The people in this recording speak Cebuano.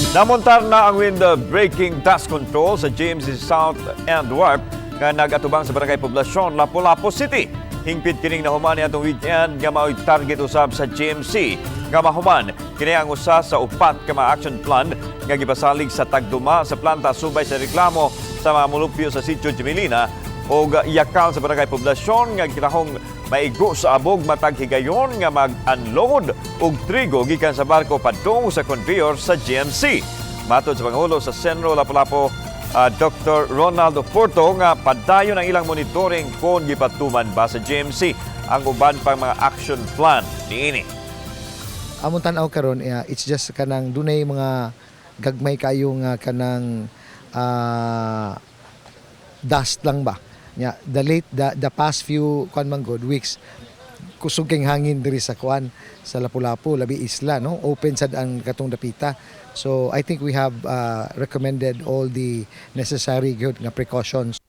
Namontar na ang wind breaking dust control sa GMC South End Wharf nga nagatubang sa Barangay Poblacion, Lapu-Lapu City. Hingpit kining nahuman niadtong weekend nga mao'y target usab sa GMC nga mahuman. Kini ang usa sa upat ka mga action plan nga gipasalig sa tagduma sa planta subay sa reklamo sa mga mulupyo sa Sitio Jimilina o yakal sa Barangay Poblacion nga kinahong maigo sa abog matag higayon nga mag-unload og trigo gikan sa barko padung sa conveyor sa GMC. Matod sa Pangulo sa Cenro Lapu-Lapu, Dr. Ronald Oporto, nga padayon ang ilang monitoring kung gipatuman ba sa GMC ang uban pang mga action plan niini. Among tan-aw karon, it's just kanang dunay mga gagmay kayo nga kanang dust lang ba nya. The late the, the past few kuan man good weeks, kusog kay hangin diri sa kuan, sa Lapu-Lapu, labi isla, no? Open sad ang katong dapita, so I think we have recommended all the necessary good nga precautions.